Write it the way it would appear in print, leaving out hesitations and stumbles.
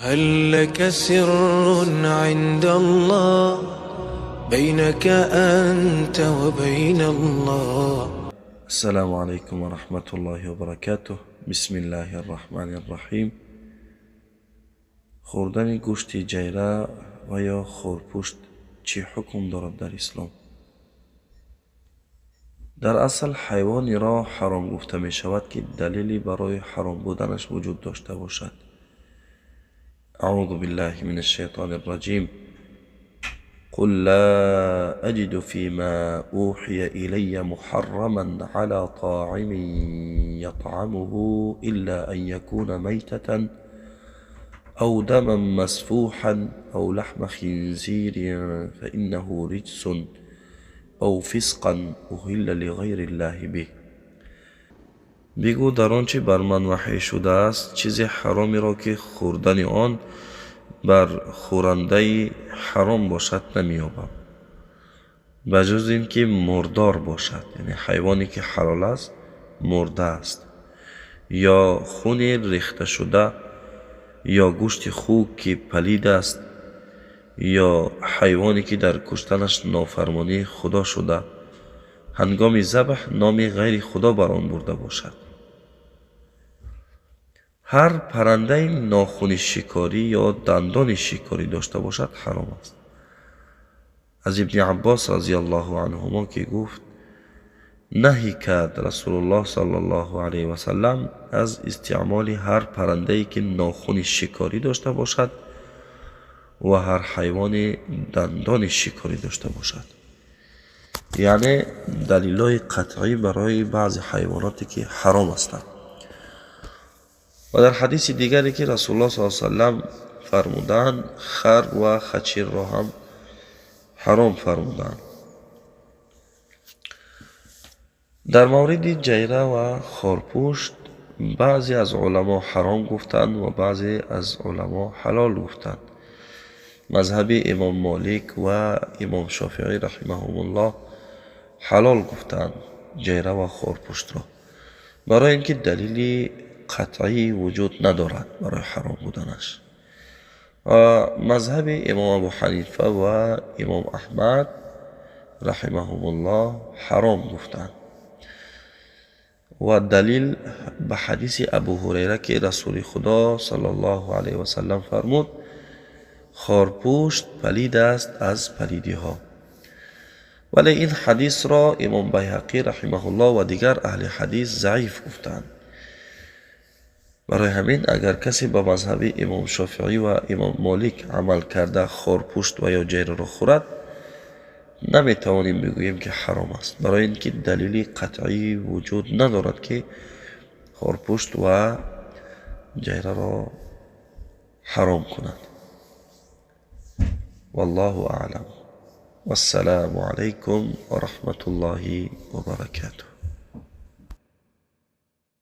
هل لك سر عند الله بينك أنت وبين الله؟ السلام عليكم ورحمة الله وبركاته. بسم الله الرحمن الرحيم. Хӯрдани гӯшти ҷайра ва ё хорпушт чӣ ҳукм дорад дар ислом? Дар асл ҳайвонеро ҳаром гуфта мешавад, ки далеле барои ҳаром буданаш вуҷуд дошта бошад. أعوذ بالله من الشيطان الرجيم. قل لا أجد فيما أوحي إلي محرما على طاعم يطعمه إلا أن يكون ميتة أو دما مسفوحا أو لحم خنزير فإنه رجس أو فسقا أهل لغير الله به. Бигӯ, дар он чӣ бар ман ваҳй шудааст, чизе ҳаромеро, ки хӯрдани он бар хӯрандаи ҳаром бошад, намеёбам, ба ҷуз ин ки мурдор бошад, яъне ҳайвоне, ки ҳалол аст, мурда аст, ё хуни рехташуда, ё гӯшти хук, ки палид аст, ё ҳайвоне, ки дар куштанаш нофармонии Худо шуда, ҳангоми забҳ номи ғайри Худо бар он бурда бошад. Ҳар паррандаи нохуни шикорӣ ё дандони шикорӣ дошта бошад, ҳаром аст. Аз Ибни Аббос разиаллоҳу анҳумо, ки гуфт: наҳӣ кард Расулуллоҳ саллаллоҳу алайҳи васаллам аз истеъмоли ҳар паррандае, ки нохуни шикорӣ дошта бошад, ва ҳар ҳайвони дандони шикорӣ дошта бошад. Яъне далилҳои қатъӣ барои баъзе ҳайвоноте, ки ҳаром ҳастанд. Ва дар ҳадиси дигаре, ки Расулуллоҳ с салам фармуданд, хар ва хачирро ҳам ҳаром фармуданд. Дар мавриди ҷайра ва хорпушт баъзе аз уламо ҳаром гуфтанд ва баъзе аз уламо ҳалол гуфтанд. Мазҳаби Имом Молик ва Имом Шофиӣ раҳимаҳумуллоҳ ҳалол гуфтанд ҷайра ва хорпуштро, барои ин ки далели қатъӣ вуҷуд надорад барои ҳаром буданаш. Ва мазҳаби Имом Абу Ҳанифа ва Имом Аҳмад раҳимаҳумуллоҳ ҳаром гуфтанд ва далил ба ҳадиси Абу Ҳурайра, ки Расули Худо саллаллоҳу алайҳи васаллам фармуд: хорпушт палид аст аз палидиҳо. Вале ин ҳадисро Имом Байҳақӣ раҳимаҳуллоҳ ва дигар аҳли ҳадис заиф гуфтанд. Барои ҳамин, агар касе ба мазҳаби Имом Шофиӣ ва Имом Молик амал карда, хорпушт ва ё ҷайраро хӯрад, наметавонем бигӯем, ки ҳаром аст, барои ин ки далели қатъӣ вуҷуд надорад, ки хорпушт ва ҷайраро ҳаром кунад. Валлоҳу аълам. Вассалому алайкум ва раҳматуллоҳи ва баракатуҳ.